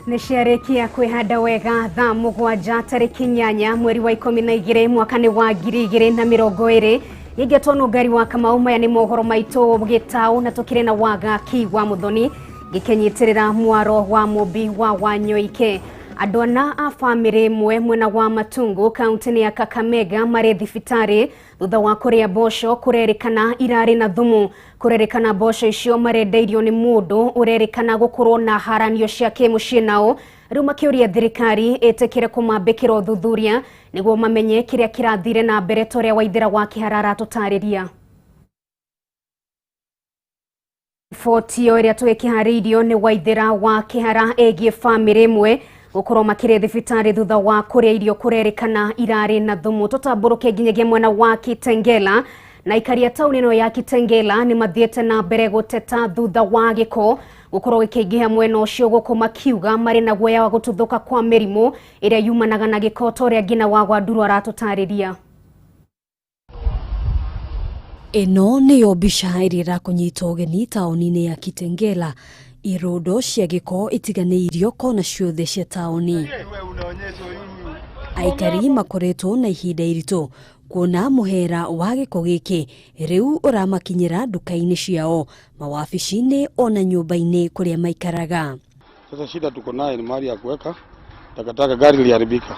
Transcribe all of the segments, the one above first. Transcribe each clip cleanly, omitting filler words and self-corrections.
Nĩ ciarĩkia kwĩhanda wega thaa 7 tarĩki 8 mweri wa 12 mwaka nĩ wa 2020. Nĩngetwo Nũngari wa Kamau. Maya nĩ mohoro maitũ gĩtaũ na tũkĩrĩ na wagaki wa Mũthoni gĩkĩnyitĩrĩra mwaro wa Mũmbi wa Wanyoike. Andũ ana a bamĩrĩ ĩmwe mwena wa Matungu kaunti-inĩ ya Kakamega marĩ thibitarĩ thutha wa kũrĩa mboco kũrerĩkana irarĩ na thumu. Kũrerĩkana mboco icio marendeirio nĩ mũndũ ũrerĩkana gũkorwo na haranio cia kĩmũciĩ nao. Rĩu makĩũria thirikari ĩtĩkĩre kũmambĩkĩra ũthuthuria nĩguo mamenye kĩrĩa kĩrathire na mbere ta ũrĩa Waithĩra wa Kĩhara aratũtarĩria. Riboti ĩyo ĩrĩa tũgĩkĩharĩirio nĩ Waithĩra wa Kĩhara ĩgiĩ bamĩrĩ ĩmwe gũkorwo makĩrĩ thibitarĩ thutha wa kũrĩa irio kũrerĩkana irarĩ na thumu. Tũtambũrũke nginyagia mwena wa Kitengela na aikari a taũni ĩno ya Kitengela nĩ mathiĩte na mbere gũteta thutha wa gĩko gũkorwo gĩkĩingĩha mwena ũcio, gũkũ makiuga marĩ na guoya wa gũtuthũka kwa mĩrimũ ĩrĩa yumanaga na gĩko ta ũrĩa Ngina wa Gwanduru aratũtarĩria. Ĩno nĩyo mbica ĩrĩa ĩrakũnyita ũgeni taũni-inĩ ya Kitengela. Irondo cia gĩko itiganĩirio kona ciothe cia taũni. Aikari makoretwo na ihinda iritũ kuona mũhera wa gĩko gĩkĩ rĩu ũramakinyĩra nduka-inĩ ciao, mawabici-inĩ ona nyũmba-inĩ kũrĩa maikaraga. Sasa shida tuko naye ni mahali ya kuweka takataka, gari liliharibika.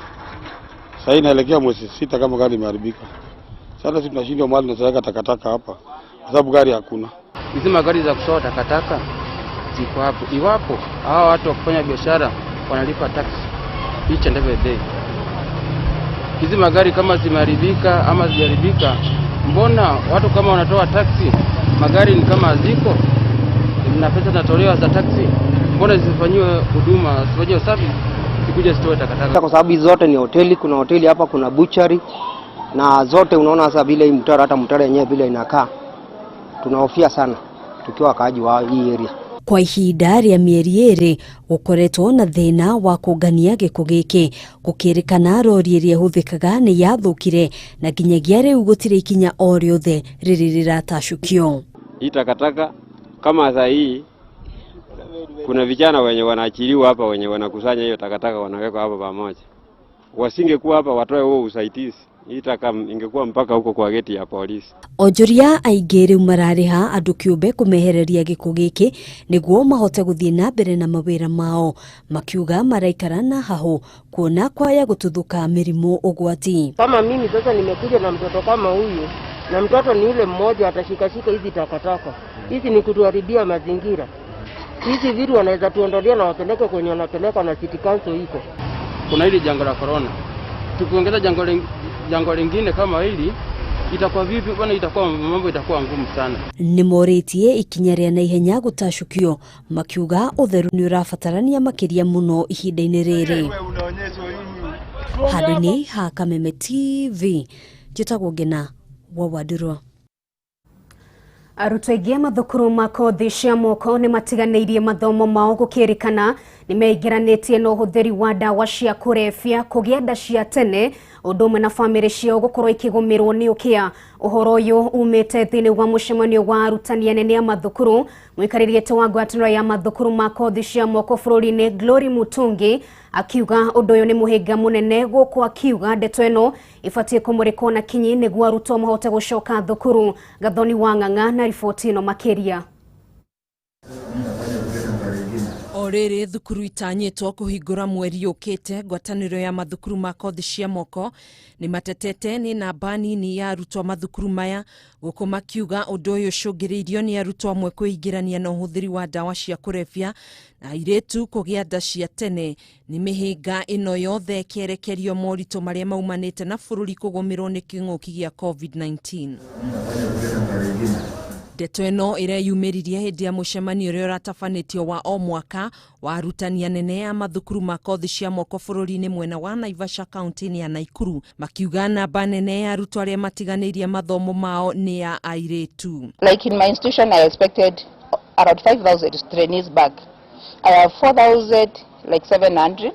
Sasa inaelekea mwezi 6 kama gari limeharibika. Sasa sisi tunashindwa mahali tunaweka takataka hapa kwa sababu gari hakuna. Hizi magari za kutoa takataka ziko hapo. Iwapo hawa watu wa kufanya biashara wanalipa tax each and every day. Hizi magari kama zimeharibika ama zijaribika, mbona watu kama wanatoa taxi, magari ni kama ziko na pesa zinatolewa za taxi, mbona zisifanyiwe huduma, zisifanyiwe service, zikuje zitoe takataka? Kwa sababu hizi zote ni hoteli, kuna hoteli hapa, kuna butchery na zote unaona sasa vile hii mtaro, hata mtaro yenyewe vile inakaa. Tunahofia sana tukiwa wakaaji wa hii area. Kwa ihinda rĩa mĩeri 2 gũkoretwo na thĩna wa kũngania gĩko gĩkĩ, gũkĩrĩkana rori ĩrĩa ĩhũthĩkaga nĩ yathũkire na nginyagia rĩu gũtirĩ ikinya o rĩothe rĩrĩ rĩratacũkio. Hii takataka kama saa hii kuna vijana wenye wanaachiliwa hapa wenye wanakusanya hiyo takataka wanaweka hapa pamoja. Wasingekuwa hapa watoe huo usaidizi, hii taka ingekuwa mpaka huko kwa geti ya polisi. Onjoria aingĩ rĩu mararĩha andũ kĩũmbe kũmehereria gĩko gĩkĩ nĩguo mahote gũthiĩ na mbere na mawĩra mao, makiuga maraikara na hahũ kuona kwaya gũtuthũka mĩrimũ ũgwati. Kama mimi sasa nimekuja na mtoto kama huyu, na mtoto ni yule mmoja atashikashika hizi takataka. Hizi ni kutuharibia mazingira. Hizi vitu wanaweza tuondolea na wapeleke kwenye wanapeleka na city council iko. Kuna hili janga la corona. Tukiongeza janga lingine kama hili itakuwa vipi bwana? Itakuwa mambo itakuwa ngumu sana. Nĩ morĩtie ikinya rĩa naihenya gũtacũkio, makiuga ũtheru nĩ ũrabatarania makĩria mũno ihinda-inĩ rĩrĩ. Handũ-inĩ ha Kameme TV, njĩtagwo Ngina wa Wandurwa. Arutwo aingĩ a mathukuru ma kothi cia moko nĩ matiganĩirie mathomo mao gũkĩrĩkana nĩ meingĩranĩtie na ũhũthĩri wa ndawa cia kũrebia, kũgĩa nda cia tene, ũndũ ũmwe na bamĩrĩ ciao gũkorwo ikĩgũmĩrwo nĩ ũkĩa. Ũhoro ũyũ umĩte thĩinĩ wa mũcemanio wa arutani anene a mathukuru. Mũikarĩri wa ngwatanĩro ya mathukuru ma kothi cia moko bũrũri-inĩ Glory Mutungi akiuga ũndũ ũyũ nĩ mũhĩnga mũnene, gũkũ akiuga ndeto ĩno ĩbatiĩ kũmũrĩkwo na kinyi nĩguo arutwo mahote gũcoka thukuru. Gathoni wa Ng'ang'a na riboti ĩno makĩria. O rĩrĩ thukuru itanyĩtwo kũhingũra mweri ũkĩte, ngwatanĩro ya mathukuru ma kothi cia moko nĩ matetete nĩ namba nini ya arutwo mathukuru maya, gũkũ makiuga ũndũ ũyũ ũcũngĩrĩirio nĩ arutwo amwe kwĩingĩrania na ũhũthĩri wa ndawa cia kũrebia na airĩtu kũgĩa nda cia tene. Nĩ mĩhĩnga ĩno yothe ĩkĩerekerio moritũ marĩa maumanĩte na bũrũri kũgũmĩrwo nĩ kĩng'ũki gĩa COVID-19. Ndeto ĩno ĩreyumĩririe hĩndĩ ya mũcemanio ũrĩa ũratabanĩtio wa o mwaka wa arutani anene a mathukuru ma kothi cia moko bũrũri-inĩ mwena wa Naivasha kaunti-inĩ ya Naikuru, makiuga namba nene ya arutwo arĩa matiganĩirie mathomo mao nĩ ya airĩtu. Like in my institution I expected around 5,000 trainees back. I have 4,000 like 700,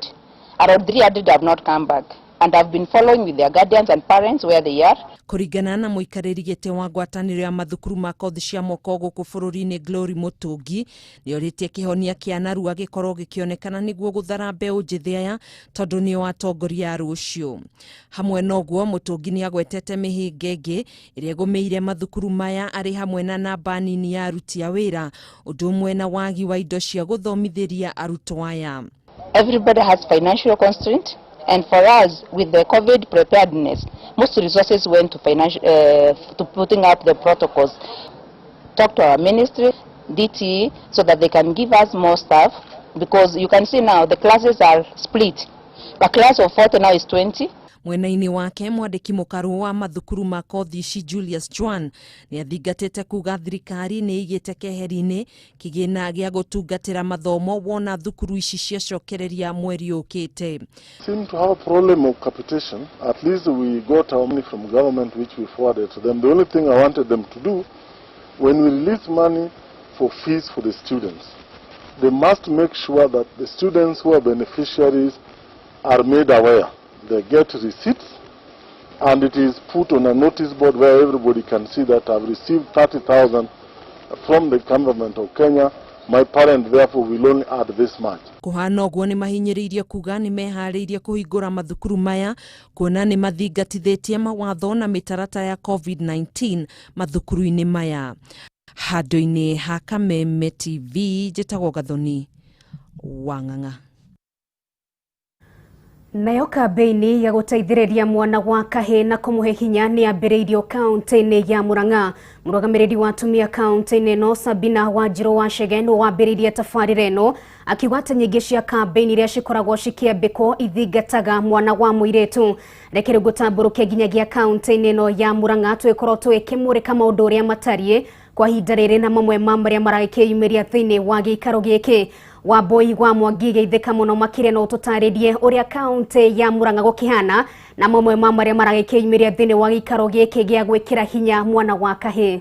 around 300 have not come back. And I've been following with their guardians and parents where they are. Kũringana na mũikarĩri gĩtĩ wa ngwatanĩro ya mathukuru ma kothi cia moko gũkũ bũrũri-inĩ Glory Mũtũngi nĩorĩtie kĩhonia kĩa narua gĩkorwo gĩkĩonekana nĩguo gũthara mbeũ njĩthĩ aya tondũ nĩo atongoria a rũciũ. Hamwe na ũguo Mũtũngi nĩagwetete mĩhĩnga ĩngĩ ĩrĩa ĩgũmĩire mathukuru maya arĩ hamwe na namba nini ya aruti a wĩra ũndũ ũmwe na wagi wa indo cia gũthomithĩria arutwo aya. Everybody has financial constraint, and for us, with the COVID preparedness, most resources went to financial, to putting up the protocols. Talk to our ministry, DTE, so that they can give us more staff, because you can see now the classes are split. A class of 40 now is 20. Mwena-inĩ wake mwandĩki mũkarũ wa mathukuru ma kothi ici Julius Juan nĩ athingatĩte kuga thirikari nĩ ĩigĩte keheri-inĩ kĩgĩna gĩa gũtungatĩra mathomo wona thukuru ici ciacokereria mweri ũkĩte. Seem to have a problem of capitation. At least we got our money from government, which we forwarded to them. The only thing I wanted them to do, when we release money for fees for the students, they must make sure that the students who are beneficiaries are made aware. They get receipts, and it is put on a notice board where everybody can see that I've received 30,000 from the government of Kenya. My parent therefore will only add this much. Kũhana ũguo nĩ mahinyĩrĩirie kuga nĩ meharĩirie kũhingũra mathukuru maya kuona nĩ mathingatithĩtie mawatho na mĩtaratara ya COVID-19 mathukuru-inĩ maya. Handũ-inĩ ha Kameme TV njĩtagwo Gathoni Wang'ang'a. Nayo kambeini ya gũteithĩrĩria mwana wa kahĩĩ na kũmũhe hinya nĩ yambĩrĩirio kaunti-inĩ ya Murang'a. Mũrũgamĩrĩri wa atumia kaunti-inĩ ĩno Sabina Wanjirũ wa Chege nĩwe wambĩrĩirie tabarĩra ĩno akiuga atĩ nyingĩ cia kambeini iria cikoragwo cikĩambĩkwo ithingataga mwana wa mũirĩtu. Reke rĩu ngũtambũrũke nginyagia kaunti-inĩ ĩno ya Murang'a twĩkorwo tũgĩkĩmũrĩka maũndũ ũrĩa matariĩ kwa ihinda rĩrĩ na mamwe ma marĩa maragĩkĩyumĩria thĩinĩ wa gĩikaro gĩkĩ. Wambui wa Mwangi geithĩka mũno makĩria no ũtũtarĩrie ũrĩa kaunti ya Murang'a gũkĩhana na mamwe ma marĩa maragĩkĩyumĩria thĩinĩ wa gĩikaro gĩkĩ gĩa gwĩkĩra hinya mwana wa kahĩĩ.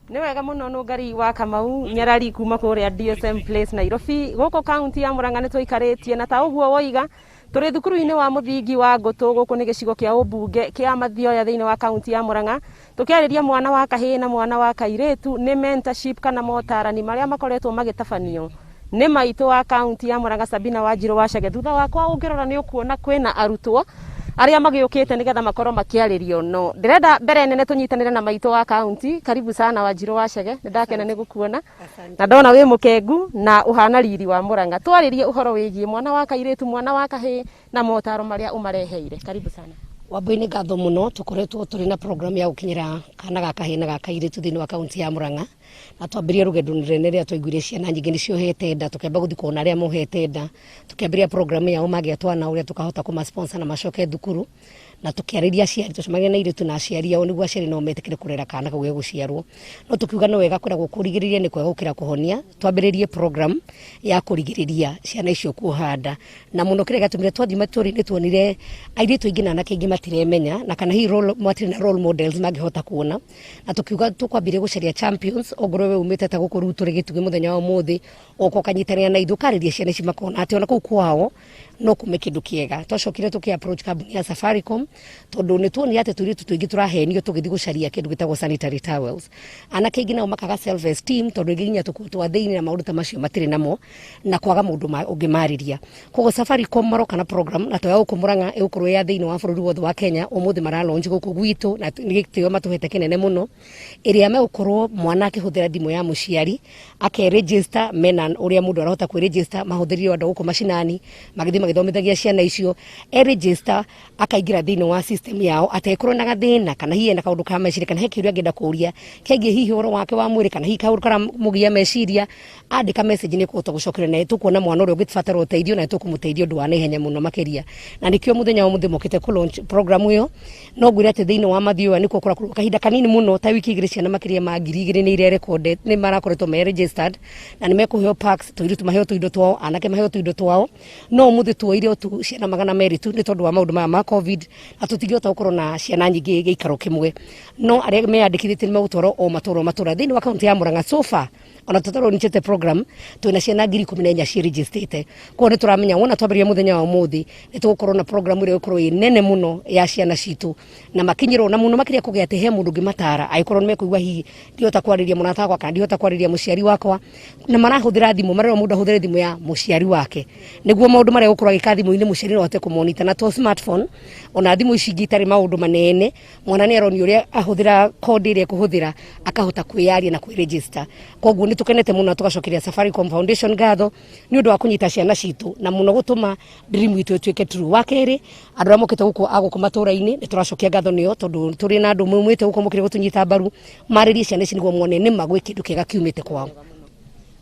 Nĩ wega mũno Nũngari wa Kamau Nyarari kuma kũrĩa DSM Place Nairobi. Gũkũ kaunti ya Murang'a nĩ tũikarĩtie na ta ũguo woiga tũrĩ thukuru-inĩ wa mũthingi wa Ngũtũ. Gũkũ nĩ gĩcigo kĩa ũmbunge kĩa Mathioya thĩinĩ wa kaunti ya Murang'a, tũkĩarĩria mwana wa kahĩĩ na mwana wa kairĩtu nĩ mentorship kana motarani marĩa makoretwo magĩtabanio nĩ maitũ wa kaunti ya Murang'a Sabina Wanjirũ wa Chege. Thutha wakwa ũngĩrora nĩ ũkuona kwĩna arutwo arĩa magĩũkĩte nĩgetha makorwo makĩarĩrio. No ndĩrenda mbere nene tũnyitanĩre na maitũ wa kaunti. Karibu sana Wanjirũ wa Chege, nĩ ndakena nĩ gũkuona na ndona wĩ mũkengu na ũhana riri wa Murang'a. Twarĩrie ũhoro wĩgiĩ mwana wa kairĩtu, mwana wa kahĩĩ na motaro marĩa ũmareheire. Karibu sana. Wambui, nĩ ngatho mũno. Tũkoretwo tũrĩ na program ya gũkinyĩra kana ga kahĩĩ na ga kairĩtu thĩinĩ wa kaunti ya Murang'a, na twambĩrĩria rũgendo rũnene rĩrĩa twaiguire ciana nyingĩ nĩ ciohete nda. Tũkĩamba gũthiĩ kuona arĩa mohete nda, tũkĩambĩrĩria program yao magĩa twana ũrĩa tũkahota kũma sponsor na macoke thukuru, na tũkĩarĩria aciari, tũcemania na airĩtu na aciari ao nĩguo aciari nao metĩkĩre kũrera kana kau gegũciarwo. No tũkiuga nĩ wega kwĩragwo kũrigĩrĩria nĩ kwega gũkĩra kũhonia, twambĩrĩrie program ya kũrigĩrĩria ciana icio kuoha nda. Na mũno kĩrĩa gĩatũmire twathiĩ matũũra-inĩ tuonire airĩtu aingĩ na anake aingĩ matiremenya na kana hihi role, matirĩ na role models mangĩhota kuona, na tũkiuga tũkwambĩrĩria gũcaria champions. Ongorwo we umĩte ta gũkũ rĩu tũrĩ gĩtugĩ mũthenya wa ũmũthĩ, ũka ũkanyitanĩra na ithuĩ ũkarĩria ciana ici makona atĩ ona kũu kwao no kume kĩndũ kĩega. Twacokire tũkĩ approach kambuni ya Safaricom tondũ nĩ tuonire atĩ tũirĩtu tũingĩ tũrahenio tũgĩthiĩ gũcaria kĩndũ gĩtagwo sanitary towels. Anake aingĩ nao makaga self esteem tondũ rĩngĩ nginya tũkuo twa thĩinĩ na maũndũ ta macio matirĩ namo na kwaga mũndũ ũngĩmarĩria. Koguo Safaricom maroka na program na toya gũkũ Murang'a ĩgũkorwo ya thĩinĩ wa bũrũri wothe wa Kenya. Ũmũthĩ mara launch gũkũ gwitũ na nĩ gĩtĩo matũhete kĩnene mũno, ĩrĩa megũkorwo mwana akĩhũthĩra thimũ ya mũciari ake-register, mena ũrĩa mũndũ arahota kwĩ-register, mahũthĩrire andũ gũkũ macinani magĩthiĩ magĩthomithagia ciana icio. E-register akaingĩra thĩinĩ wa system yao ategũkorwo na gathĩna kana hihi ena kaũndũ ka meciria kana he kĩũria angĩenda kũria kĩgiĩ hihi ũhoro wake wa mwĩrĩ kana hihi kaũndũ karamũgia meciria, andĩka message nĩ kũhota gũcokeria na tũkuona mwana ũrĩa ũngĩbatara ũteithio na tũkũmũteithia ũndũ wa naihenya mũno makĩria. Na nĩkĩo mũthenya wa ũmũthĩ mokĩte kũ launch program ĩyo. No ngwĩre atĩ thĩinĩ wa Mathioya nĩkuo kũrakorwo kahinda kanini mũno ta wiki 2 ciana makĩria ma 2000 nĩ irerekonded, nĩ marakoretwo me registered na nĩ mekũheo packs, tũirĩtu maheo tũindo twao, anake maheo tũindo twao. No ũmũthĩ tuoire o tu ciana 200 tu nĩ tondũ wa maũndũ maya ma COVID. Na tũtingĩhota gũkorwo na ciana nyingĩ gĩikaro kĩmwe, no arĩa meyandĩkithĩtie nĩ megũtwarwo o matũra o matũra thĩinĩ wa kaunti ya Murang'a. So far, ona tũtaronĩte program, twĩna ciana 14,000 ciĩrĩgĩstĩte. Koguo nĩ tũramenya wona twambĩrĩria mũthenya wa ũmũthĩ, nĩ tũgũkorwo na program ĩrĩa ĩgũkorwo ĩ nene mũno ya ciana citũ na makinyĩrwo na mũno makĩria kũgĩa atĩ he mũndũ ũngĩmatara angĩkorwo nĩ mekũigua hihi ndihota kwarĩria mũrata wakwa kana ndihota kwarĩria mũciari wakwa, na marahũthĩra thimũ, marerwo mũndũ ahũthĩre thimũ ya mũciari wake nĩguo maũndũ marĩa gũkorwo agĩka thimũ-inĩ mũciari no ahote kũmonita. Na to smartphone, ona thimũ ici ingĩ itarĩ maũndũ manene, mwana nĩ aronio ũrĩa ahũthĩra code ĩrĩa ekũhũthĩra akahota kwĩyaria na kwĩregister. Koguo nĩ tũkenete mũno na tũgacokeria Safaricom Foundation ngatho nĩ ũndũ wa kũnyita ciana citũ na mũno gũtũma dream itũ ĩtuĩke true. Wa kerĩ, andũ arĩa mokĩte gũkũ a gũkũ matũra-inĩ, nĩ tũracokia ngatho nĩo, tondũ tũrĩ na andũ maumĩte gũkũ mokĩre gũtũnyita mbaru marĩrie ciana ici nĩguo mone nĩma gwĩ kĩndũ kĩega kiumĩte kwao.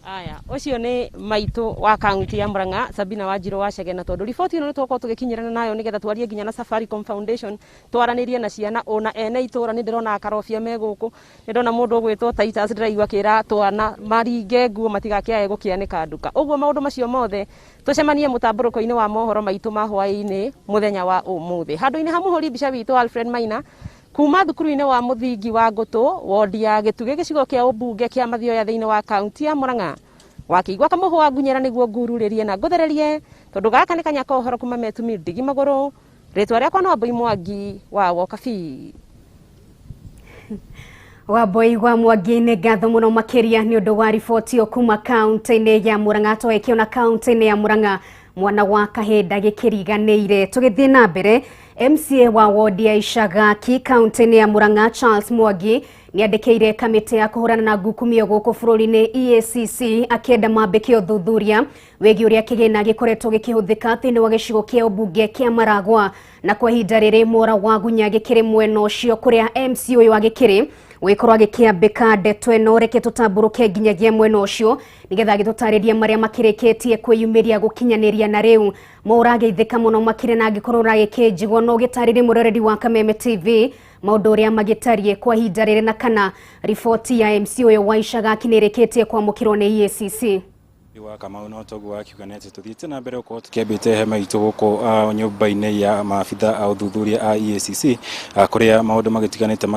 Aya, ũcio nĩ maitũ wa kaunti ya Murang'a, Sabina Wanjiru wa Chege. Na tondũ riboti ĩno nĩ tũgũkorwo tũgĩkinyĩrana nayo nĩgetha twarie nginya na Safaricom Foundation, twaranĩrie na ciana ona ene itũra. Nĩ ndĩrona akarobia me gũkũ, nĩ ndona mũndũ ũgwĩtwo Titus, ndĩraigua akĩra twana maringe nguo matigakĩae gũkĩanĩka nduka. Ũguo maũndũ macio mothe tũcemanie mũtambũrũko-inĩ wa mohoro maitũ ma hwaĩ-inĩ mũthenya wa ũmũthĩ. Handũ-inĩ ha mũhũri mbica witũ Alfred Maina, kuma thukuru-inĩ wa mũthingi wa Ngũtũ, wondi ya Gĩtugĩ, gĩcigo kĩa ũmbunge kĩa Mathioya, thĩinĩ wa kaunti ya Murang'a, wakĩigua kamũhũ ngunyĩra nĩguo ngururĩrie na ngũthererie, tondũ gaka nĩ kanya ka ũhoro kuma metumi ndigi magũrũ. Rĩtwa rĩakwa no Wambui Mwangi wa Wokabi. Wambui wa Mwangi, nĩ ngatho mũno makĩria nĩ ũndũ wa riboti ĩyo kuma kaunti-inĩ ya Murang'a. Twekĩona kaunti-inĩ ya Murang'a mwana wa kahĩnda gĩkĩriganĩire. Tũgĩthiĩ na mbere, MCA wa wodi ya Icagaki kaunti-inĩ ya Murang'a, Charles Mwangi, nĩ andĩkĩire kamĩtĩ ya kũhũrana na ngukumio gũkũ bũrũri-inĩ EACC akĩenda mambĩke ũthuthuria wĩgiĩ ũrĩa kĩgĩna gĩkoretwo gĩkĩhũthĩka thĩinĩ wa gĩcigo kĩa ũmbunge kĩa Maragwa. Na kwa ihinda rĩrĩ Mora wa Gunya gĩkĩrĩ mwena ũcio kũrĩa MC ũyũ agĩkĩrĩ gũgĩkorwo agĩkĩambĩka ndeto ĩno. Reke tũtambũrũke nginyagia mwena ũcio nĩgetha agĩtũtarĩrie marĩa makĩrĩkĩtie kwĩyumĩria gũkinyanĩria na rĩu. Mo ũrageithĩka mũno makĩria, na angĩkorwo ũragĩkĩnjigwo no ũgĩtarĩrie mũroreri wa Kameme TV maũndũ ũrĩa magĩtariĩ kwa ihinda rĩrĩ, na kana riboti ya MC ũyũ wa Icagaki nĩ ĩrĩkĩtie kwamũkĩrwo nĩ EACC. Wa Kamau, no toguo akiuga nĩ atĩ tũthiĩte na mbere gũkorwo tũkĩambĩte hema itũ gũkũ nyũmba-inĩ ya maabitha a ũthuthuria a EACC, kũrĩa maũndũ magĩtiganĩte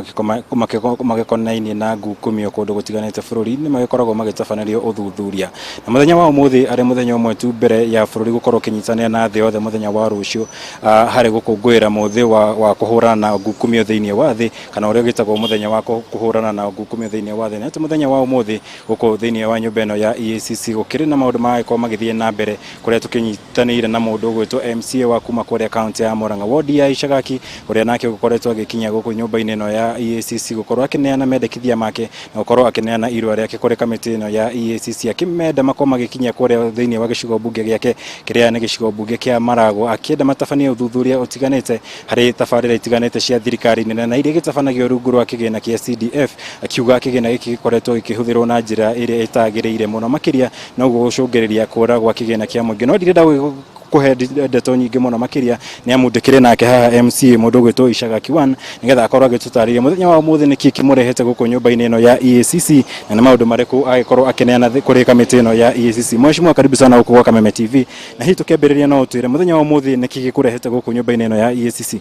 magĩkonainie na ngukumio kũndũ gũtiganĩte bũrũri-inĩ magĩkoragwo magĩtabanĩrio ũthuthuria. Na mũthenya wa ũmũthĩ, arĩ mũthenya ũmwe tu mbere ya bũrũri gũkorwo ũkĩnyitanĩra na thĩ yothe mũthenya wa rũciũ harĩ gũkũngũĩra mũthĩ wa kũhũrana na ngukumio thĩinĩ wa thĩ, kana ũrĩa ũgĩtagwo mũthenya wa kũhũrana na ngukumio thĩinĩ wa thĩ, na atĩ mũthenya wa ũmũthĩ gũkũ thĩinĩ wa nyũmba ĩno ya EACC gũkĩrĩ na maũndũ maragĩkorwo magĩthiĩ na mbere, kũrĩa tũkĩnyitanĩire na mũndũ ũgwĩtwo MCA wa kuma kũrĩa kaunti ya Murang'a, wodi ya Icagaki, ũrĩa nake ũkoretwo agĩkinya gũkũ nyũmba-inĩ ĩno ya EACC gũkorwo akĩneana mendekithia make na gũkorwo akĩneana irũa rĩake kũrĩ kamĩtĩ ĩno ya EACC, akĩmenda makorwo magĩkinya kũrĩa thĩinĩ wa gĩcigo mbunge gĩake kĩrĩa nĩ gĩcigo mbunge kĩa Maragwa, akĩenda matabanie ũthuthuria ũtiganĩte harĩ tabarĩra itiganĩte cia thirikari nene na iria igĩtabanagio rungu rwa kĩgĩna kĩa CDF, akiuga kĩgĩna gĩkĩ gĩkoretwo gĩkĩhũthĩrwo na njĩra ĩrĩa ĩtagĩrĩire mũno makĩria, na ũguo gũcũngĩrĩria kũra gwa kĩgĩna kĩa mũingĩ. No ndirenda kũhe ndeto nyingĩ mũno makĩria, nĩ amu ndĩkĩrĩ nake haha MCA, mũndũ ũgwĩtwo Icagaki 1, nĩgetha akorwo agĩtũtarĩria mũthenya wa ũmũthĩ nĩkĩ kĩmũrehete gũkũ nyũmba-inĩ ĩno ya EACC na nĩ maũndũ marĩkũ agĩkorwo akĩneana kũrĩ kamĩtĩ ĩno ya EACC. Mheshimiwa, karibu sana gũkũ gwa Kameme TV, na hihi tũkĩambĩrĩria no ũtwĩre mũthenya wa ũmũthĩ nĩkĩ gĩkũrehete gũkũ nyũmba-inĩ ĩno ya EACC?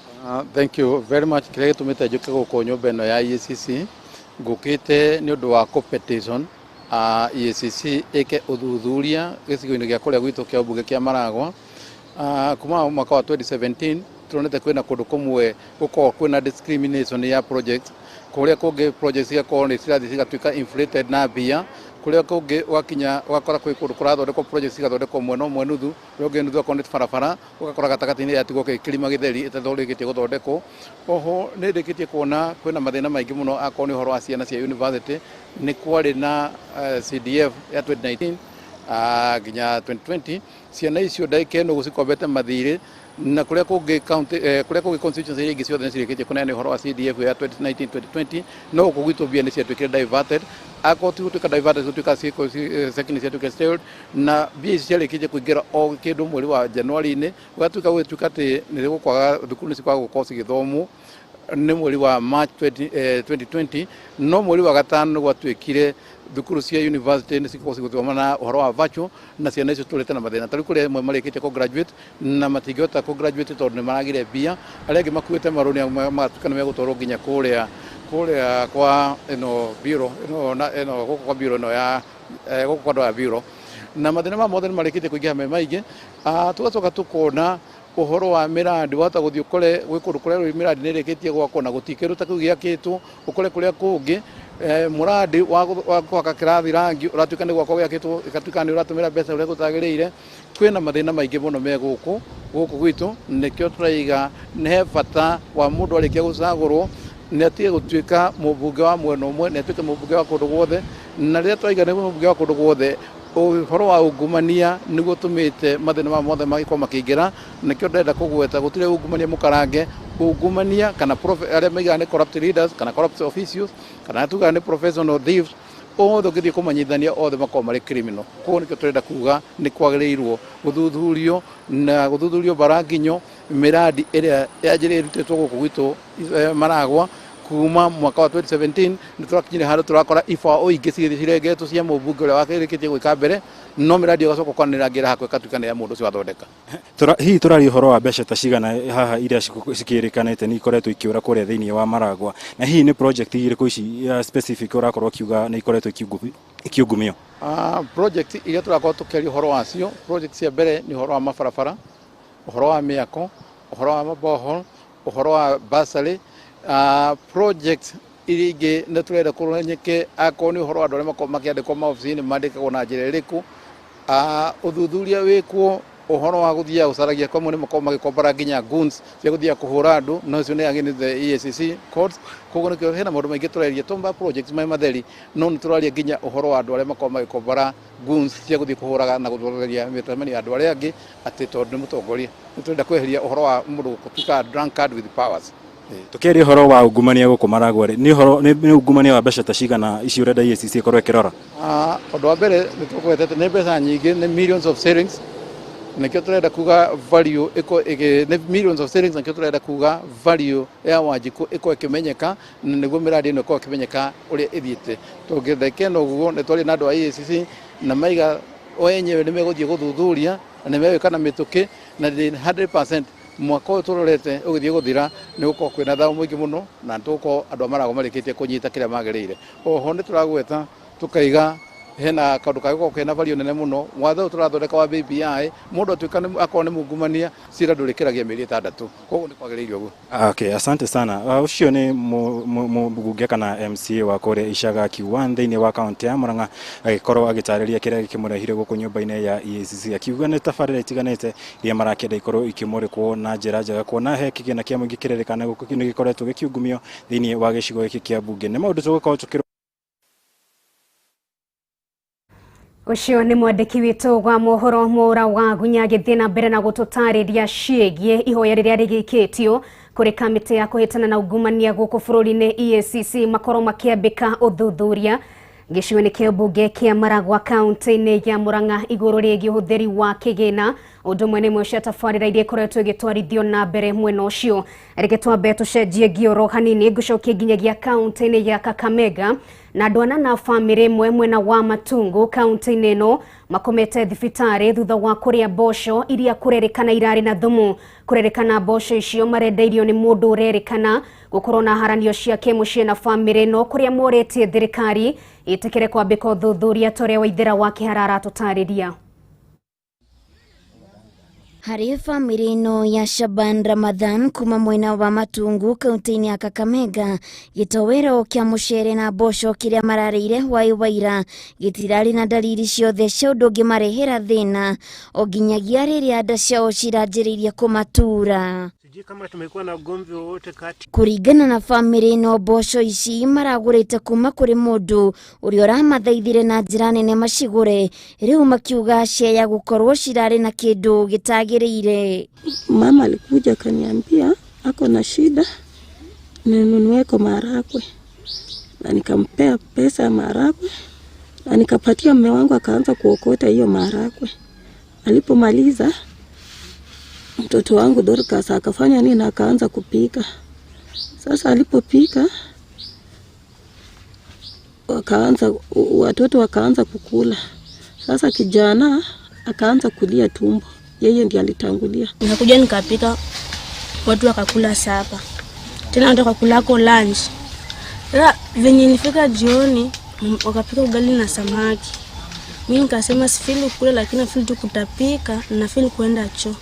Thank you very much. Kĩrĩa gĩtũmĩte njũke gũkũ nyũmba ĩno ya EACC, ngũkĩte nĩ ũndũ wa competition EACC ĩke ũthuthuria gĩcigo-inĩ gĩa kũrĩa gwitũ kĩa ũmbunge kĩa Maragwa. Kuma mwaka wa 2017 turonete kwĩna kũndũ kũmwe gũkoragwo kwĩna discrimination ya project, kũrĩa kũngĩ projects cigakorwo nĩ cirathiĩ cigatuĩka inflated na mbia, kũrĩa kũngĩ ũgakinya ũgakora kwĩ kũndũ kũrathondekwo projects cigathondekwo mwena ũmwe nuthu, ũrĩa ũngĩ nuthu akorwo nĩ barabara, ũgakora gatagatĩ-inĩ yatigwo kĩrima gĩtheri ĩtathondekete gũthondekwo. Oho nĩ ndĩkĩtie kuona kwĩna mathĩna maingĩ mũno akorwo nĩ ũhoro wa ciana cia university. Nĩ kwarĩ na CDF ya 2019 nginya 2020, ciana icio ndagĩka ĩno gũcikombete mathirĩ, na kũrĩa kũngĩ county, kũrĩa kũngĩ constituency iria ingĩ ciothe nĩ cirĩkĩtie kũneana ũhoro wa CDF ya 2019 2020, no gũkũ gwitũ mbia nĩ ciatuĩkire diverted, akorwo ti gũtuĩka diverted, gũtuĩka ciĩko ciatuĩka stalled, na mbia ici ciarĩkĩtie kũingĩra o kĩndũ mweri wa January-inĩ, gũgatuĩka gũgĩtuĩka atĩ nĩ gũkwaga thukuru nĩ cikwaga gũkorwo cigĩthomwo. Nĩ mweri wa March 2020 no mweri wa gatano gwatuĩkire thukuru cia university nĩ cikorwo cigũthoma na ũhoro wa virtual, na ciana icio tũrĩte na mathĩna. Tarĩu kũrĩ amwe marĩkĩtie kũ graduate na matingĩhota kũ graduate tondũ nĩ maragire mbia, arĩa angĩ makuĩte marũni magatuĩka nĩ megũtwarwo nginya kũrĩa kwa ĩno bureau ĩno na ĩno gũkũ kwa bureau ĩno ya gũkũ kwa andũ ya bureau, na mathĩna ma mothe nĩ marĩkĩtie kũingĩha me maingĩ. Tũgacoka tũkona ũhoro wa mĩrandi, wahota gũthiĩ ũkore gwĩ kũndũ kũrĩa mĩrandi nĩ ĩrĩkĩtie gwakwo na gũtirĩ kĩndũ ta kĩu gĩakĩtwo, ũkore kũrĩa kũngĩ mũrandi wa kũhaka kĩrathi rangi ũratuĩka nĩ gwakwo gĩakĩtwo ĩgatuĩka nĩ ũratũmĩra mbeca ũrĩa gũtagĩrĩire. Kwĩna mathĩna maingĩ mũno me gũkũ gwitũ, nĩkĩo tũraiga nĩ he bata wa mũndũ arĩkia gũcagũrwo nĩ atige gũtuĩka mũmbunge wa mwena ũmwe, nĩ atuĩke mũmbunge wa kũndũ guothe. Na rĩrĩa twaiga nĩ mũmbunge wa kũndũ guothe, ũhoro wa ungumania nĩguo ũtũmĩte mathĩna maya mothe magĩkorwo makĩingĩra. Nĩkĩo ndĩrenda kũgweta gũtirĩ ungumania mũkarange, ungumania kana arĩa maigaga nĩ corrupt leaders kana corrupt officials kana tugaga nĩ professional thieves, othe ũngĩthiĩ kũmanyithania othe makorwo marĩ criminal. Koguo nĩkĩo tũrenda kuga nĩ kwagĩrĩirwo gũthuthurio na gũthuthurio mbaranginyo mĩrandi ĩrĩa yanjĩrĩrutĩtwo gũkũ gwitũ Maragwa kuma mwaka wa 2017. Nĩ tũrakinyire handũ tũrakora ibao ingĩ cigĩthiĩ cirengetwo cia mũmbunge ũrĩa wakĩrĩkĩtie gwĩka mbere, no mĩrandi ĩyo ĩgacoka kwanĩrĩra ngĩra hakwa ĩgatuĩka nĩ ya mũndũ ũcio wathondeka. Hihi tũraria ũhoro wa mbeca ta cigana haha iria cikĩrĩkanĩte nĩ ikoretwo ikĩũra kũrĩa thĩinĩ wa Maragwa, na hihi nĩ project irĩkũ ici specific ũrakorwo ũkiuga nĩ ikoretwo ikiungumio? Project iria tũrakorwo tũkĩaria ũhoro wacio, project cia mbere nĩ ũhoro wa mabarabara, ũhoro wa mĩako, ũhoro wa mabohol, ũhoro wa bursary. Project iria ingĩ nĩ tũrenda kũmenyeke akorwo nĩ ũhoro wa andũ arĩa makoragwo makĩandĩkwo maobici-inĩ mandĩkagwo na njĩra ĩrĩkũ. Ũthuthuria wĩkwo ũhoro wa gũthiaga gũcaragia kwa amwe nĩ makoragwo magĩkombora nginya guns cia gũthiaga kũhũra andũ, no icio nĩ against the EACC codes. Koguo nĩkĩo hena maũndũ maingĩ tũraria, to project me matheri, no nĩ tũraria nginya ũhoro wa andũ arĩa makoragwo magĩkombora guns cia gũthiĩ kũhũraga na gũthũrĩria mĩcemanio ya andũ arĩa angĩ atĩ tondũ nĩ mũtongoria. Nĩ tũrenda kweheria ũhoro wa mũndũ gũtuĩka drunkard with powers. Tũkĩaria ũhoro wa ungumania gũkũ Maragwa rĩ, nĩ ũhoro nĩ ungumania wa mbeca ta cigana ici ũrenda EACC ĩkorwo ĩkĩrora? Ũndũ wa mbere nĩ tũgwetete nĩ mbeca nyingĩ, nĩ millions of shillings, nĩkĩo tũrenda kuga value ĩko nĩ millions of shillings, nĩkĩo tũrenda kuga value ya Wanjikũ ĩkorwo ĩkĩmenyeka, na nĩguo mĩrandi ĩno ĩkorwo ĩkĩmenyeka ũrĩa ĩthiĩte. Tũngĩtheke na ũguo nĩ twaria na andũ a EACC na maiga o enyewe nĩ megũthiĩ gũthuthuria na nĩ megwĩka na mĩtũkĩ, na 100% mwaka ũyũ tũrorete ũgĩthiĩ gũthira nĩ gũkorwo kwĩna thayũ mũingĩ mũno, na tũgũkorwo andũ a Maragwa marĩkĩtie kũnyita kĩrĩa magĩrĩire. Oho nĩ tũragweta tũkaiga hena kaũndũ kangĩkorwo kena value nene mũno. Watho ũyũ tũrathondeka wa BBI, mũndũ atuĩka akorwo nĩ mungumania cira ndũrĩkĩragia mĩeri 6, koguo nĩ kwagĩrĩire ũguo. Okay, asante sana. Ũcio nĩ mũmbunge kana MCA wa kũrĩa Icaga Q1 thĩinĩ wa kaunti ya Murang'a agĩkorwo agĩtarĩria kĩrĩa gĩkĩmũrehire gũkũ nyũmba-inĩ ya EACC, akiuga nĩ tabarĩra itiganĩte iria marakĩenda ikorwo ikĩmũrĩkwo na njĩra njega, kuona he kĩgĩna kĩa mũingĩ kĩrerĩkana gũkũ nĩ gĩkoretwo gĩkiungumio thĩinĩ wa gĩcigo gĩkĩ kĩa mbunge. Nĩ maũndũ tũgũkorwo tũkĩrora. Ũcio nĩ mwandĩki witũ wa mohoro Mwaura wa Gunya agĩthiĩ na mbere na gũtũtarĩria ciĩgiĩ ihoya rĩrĩa rĩgĩkĩtio kũrĩ kamĩtĩ ya kũhĩtana na ungumania gũkũ bũrũri-inĩ EACC makorwo makĩambĩka ũthuthuria gĩcigo-inĩ kĩa mbunge kĩa Maragwa kaunti-inĩ ya Murang'a igũrũ rĩgiĩ ũhũthĩri wa kĩgĩna. Ũndũ ũmwe nĩ imwe cia tabarĩra iria ikoretwo igĩtwarithio na mbere mwena ũcio. Reke twambe tũcenjie ngioro hanini, ngũcokie nginyagia kaunti-inĩ ya Kakamega na andũ anana a bamĩrĩ ĩmwe mwena wa Matungu kaunti-inĩ ĩno makomete thibitarĩ thutha wa kũrĩa mboco iria kũrerĩkana irarĩ na thumu. Kũrerĩkana mboco icio marendeirio nĩ mũndũ ũrerĩkana gũkorwo na haranio ciake mũciĩ na bamĩrĩ ĩno, kũrĩa morĩtie thirikari ĩtĩkĩre kwambĩka ũthuthuria ta ũrĩa Waithera wa Kĩhara aratũtarĩria. Harĩ bamĩrĩ ĩno ya Shaban Ramadhan kuma mwena wa Matungu kaunti-inĩ ya Kakamega, gĩtowero kĩa mũcere na mboco kĩrĩa mararĩire hwaĩ wa ira gĩtirarĩ na dalili ciothe cia ũndũ ũngĩmarehera thĩna o nginyagia rĩrĩa nda ciao ciranjĩrĩirie kũmatura. Kama tumekuwa na ugomvi wowote kati. Kũringana na bamĩrĩ ĩno, mboco ici maragũrĩte kuma kũrĩ mũndũ ũrĩa ũramathaithire na njĩra nene macigũre, rĩu makiuga ciaya gũkorwo cirarĩ na kĩndũ gĩtagĩrĩire. Mama alikuja akaniambia ako na shida ninunueko maharagwe, na nikampea pesa ya maharagwe na nikapatia mume wangu, akaanza kuokota hiyo maharagwe. Alipomaliza mtoto wangu Dorcas akafanya nini, akaanza kupika. Sasa alipopika wakaanza, watoto wakaanza kukula. Sasa kijana akaanza kulia tumbo, yeye ndiye alitangulia. Nikakuja nikapika, watu wakakula sapa, tena watu wakakulako lunch. Sasa venye nilifika jioni wakapika ugali na samaki. Mimi nikasema sifili kula, lakini nafili tu kutapika na nafili kuenda choo.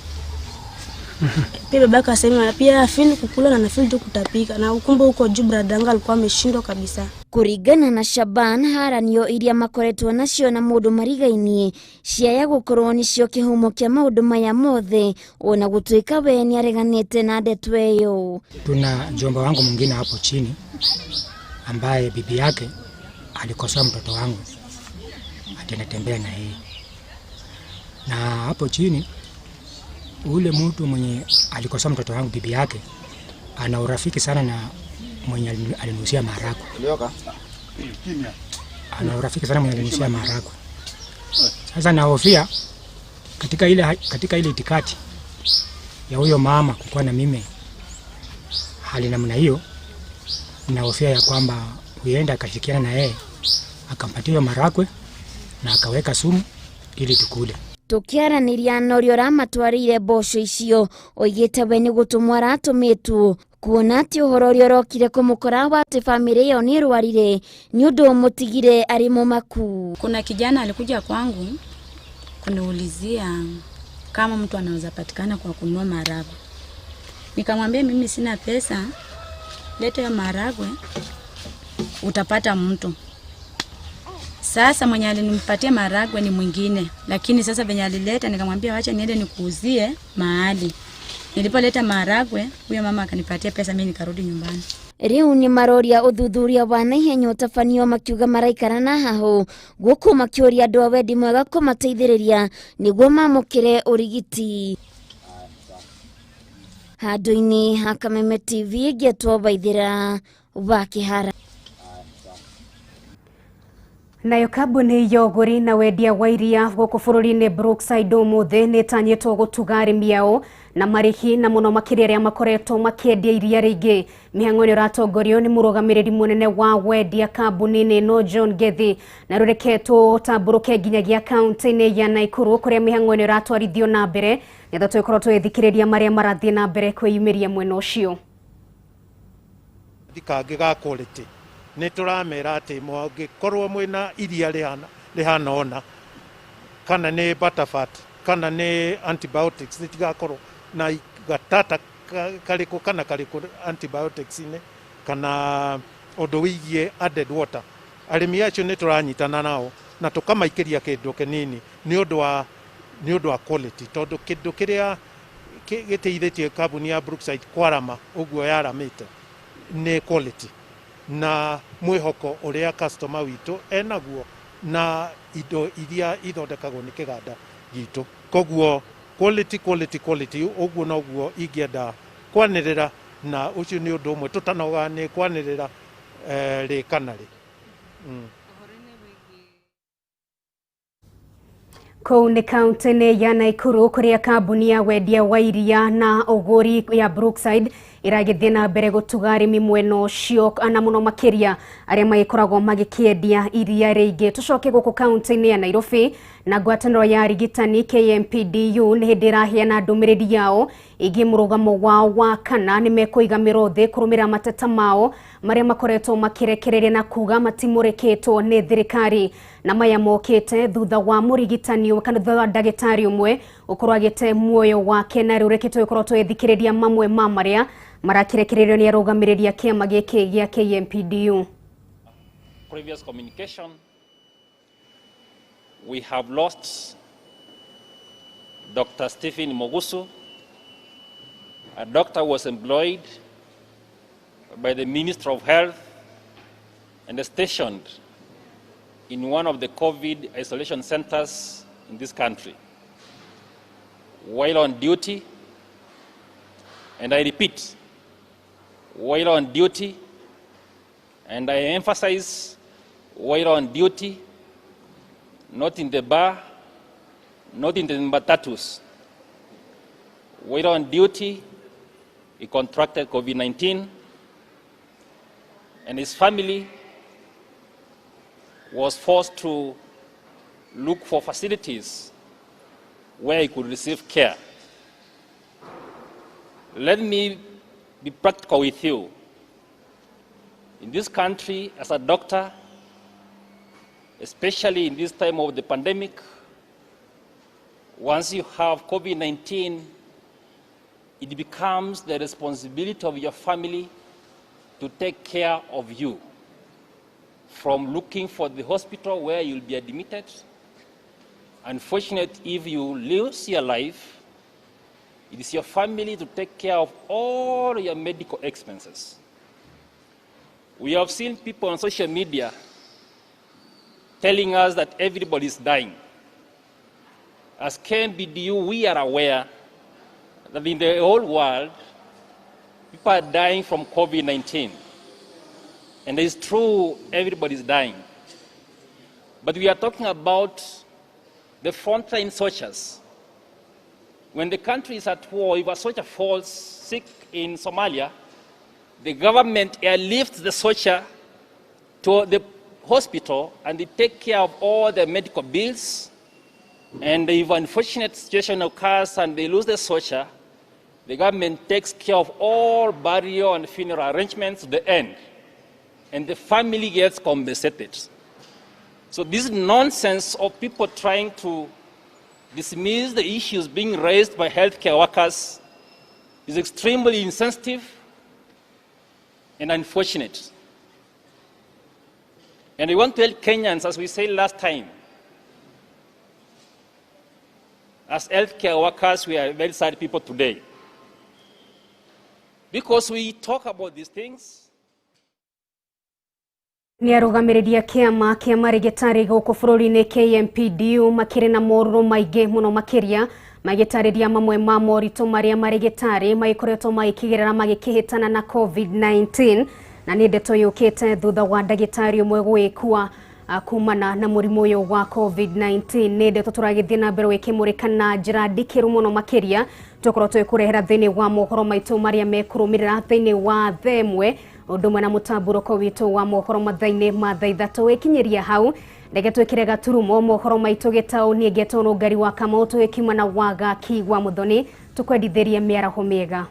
Pia baba akasema pia nafili kukula na nafili tu kutapika, na ukumbe huko juu bradanga alikuwa ameshindwa kabisa. Kuringana na Shaban, haranio iria makoretwo nacio na mundu marigainie ciaya gukorwo nicio kihumo kia maundu maya mothe, ona gutuika we niareganite na ndeto iyo. Tuna mjomba wangu mwingine hapo chini ambaye bibi yake alikosoa mtoto wangu atenatembea na yeye, na hapo chini ule mtu mwenye alikosoa mtoto wangu bibi yake ana urafiki sana na mwenye alinusia maharagwe. Ana urafiki sana mwenye alinusia maharagwe. Sasa nahofia katika ile itikati ya huyo mama kukuwa na mimi hali namna hiyo, nahofia ya kwamba huenda akashikiana na yeye akampatia maharagwe na akaweka sumu ili tukule. Tukiaraniria na uria uramatwarire mboco icio, oigite we ni gutumwo aratumitwo kuona ati uhoro uria urokire kumukora wa ati family iyo ni irwarire ni undu umutigire ari mumaku. Kuna kijana alikuja kwangu kuniulizia kama mtu anaweza patikana kwa kununua maharagwe. Nikamwambia mimi sina pesa, leta hiyo maharagwe utapata mtu. Sasa mwenye alinipatia maharagwe ni mwingine, lakini sasa venye alileta nikamwambia wacha niende nikuuzie mahali. Nilipoleta maharagwe huyo mama akanipatia pesa, mimi nikarudi nyumbani. Riu ni maroria uthuthuria wa naihenya utabanio makiuga maraikara na haho guku makiuria andu a wendi mwega kumateithiriria niguo mamukire urigiti. Handu-ini ha Kameme TV ngetwo Waithira wa Kihara. Nayo kambuni ya ũgũri na wendia wa iria gũkũ bũrũri-inĩ Brookside ũmũthĩ nĩ ĩtanyĩtwo gũtuga arĩmi ao na marĩhi na mũno makĩria arĩa makoretwo makĩendia iria rĩingĩ. Mĩhang'o ĩno ĩratongorio nĩ mũrũgamĩrĩri mũnene wa wendia kambuni-inĩ ĩno John Gethi, na rũreketwo ũtambũrũke nginyagia kaunti-inĩ ya Nakuru kũrĩa mĩhang'o ĩno ĩratwarithio na mbere nĩgetha tũgĩkorwo tũgĩthikĩrĩria marĩa marathiĩ na mbere kwĩyumĩria mwena ũcio. Kangĩ ga quality nä tå ramera atä mwangäkorwo mwä iria rĩhana ona kana nä butterfat kana nä antibiotics rĩtigakorwo na gatata karĩkũ kana karĩkũ antibiotics-inĩ kana ũndũ wĩgiĩ added water. Arĩmi acio nĩ tũranyitana nao na tũkamaikĩria kĩndũ kĩnini nĩ ũndũ wa quality, tondũ kĩndũ kĩrĩa gĩteithĩtie kambuni ya Brookside kwarama ũguo yaramĩte nĩ quality na mwĩhoko ũrĩa customer witũ enaguo na indo iria ithondekagwo nĩ kĩganda gitũ. Koguo quality quality quality ũguo noguo ingĩenda kwanĩrĩra, na ũcio nĩ ũndũ ũmwe tũtanoga nĩ kwanĩrĩra rĩ kana rĩ. Kũu nĩ kaunti-inĩ ya Nakuru kũrĩa kambuni ya wendia wa iria na ũgũri ya Brookside ĩragĩthiĩ na mbere gũtuga arĩmi mwena ũcio na mũno makĩria arĩa magĩkoragwo magĩkĩendia iria rĩingĩ. Tũcoke gũkũ kaunti-inĩ ya Nairobi na ngwatanĩro ya arigitani KMPDU nĩ hĩndĩ ĩraheana ndũmĩrĩri yao ĩgiĩ mũrũgamo wao wa kana nĩ mekũiga mĩro thĩ kũrũmĩrĩra mateta mao marĩa makoretwo makĩrekereria na kuga matimũrĩkĩtwo nĩ thirikari, na maya mokĩte thutha wa mũrigitani kana thutha wa ndagĩtarĩ ũmwe gũkorwo agĩte muoyo wake. Na rĩu reke tũgĩkorwo tũgĩthikĩrĩria mamwe ma marĩa marakirekererio nĩ arũgamĩrĩri a kĩama gĩkĩ gĩa KMPDU. Previous communication, we have lost Dr. Stephen Mogusu, a doctor who was employed by the Minister of Health and stationed in one of the COVID isolation centers in this country. While on duty, and I repeat, while on duty, and I emphasize while on duty, not in the bar, not in the matatus. While on duty, he contracted COVID-19 And his family was forced to look for facilities where he could receive care. Let me be practical with you. In this country, as a doctor, especially in this time of the pandemic, once you have COVID-19, it becomes the responsibility of your family to take care of you, from looking for the hospital where you'll be admitted. Unfortunately, if you lose your life, it is your family to take care of all your medical expenses. We have seen people on social media telling us that everybody is dying. As KMPDU, we are aware that in the whole world, people are dying from COVID-19. And it's true, everybody is dying. But we are talking about the frontline soldiers. When the country is at war, if a soldier falls sick in Somalia, the government airlifts the soldier to the hospital and they take care of all the medical bills. And if an unfortunate situation occurs and they lose the soldier, the government takes care of all burial and funeral arrangements to the end. And the family gets compensated. So this nonsense of people trying to dismiss the issues being raised by healthcare workers is extremely insensitive and unfortunate. And we want to tell Kenyans, as we said last time, as healthcare workers, we are very sad people today. Because we talk about these things. Nĩ arũgamĩrĩri a kĩama kĩa marĩgĩtarĩ gũkũ bũrũri-inĩ KMPDU makĩrĩ na morũrũ maingĩ mũno makĩria magĩtarĩria mamwe ma moritũ marĩa marĩgĩtarĩ magĩkoretwo magĩkĩgerera magĩkĩhĩtana na COVID-19 na nĩ ndeto yũkĩte thutha wa ndagĩtarĩ ũmwe gwĩkua kumana na mũrimũ ũyũ wa COVID-19. Nĩ ndeto tũragĩthiĩ na mbere gwĩkĩmũrĩka na njĩra ndikĩru mũno makĩria tũkorwo twĩkũrehera thĩinĩ wa mohoro maitũ marĩa mekũrũmĩrĩra thĩinĩ wa themwe ũndũ ũmwe na mũtambũrũko witũ wa mohoro mathaa-inĩ ma thaa ithatũ wĩkinyĩria hau reke twĩkĩre gaturumo mohoro maitũ gĩtaũ niĩ ngetwo Rũngari wa Kamau tũgĩkiuma na Wagaki wa Mũthoni tũkwendithĩrie mĩaraho mĩega.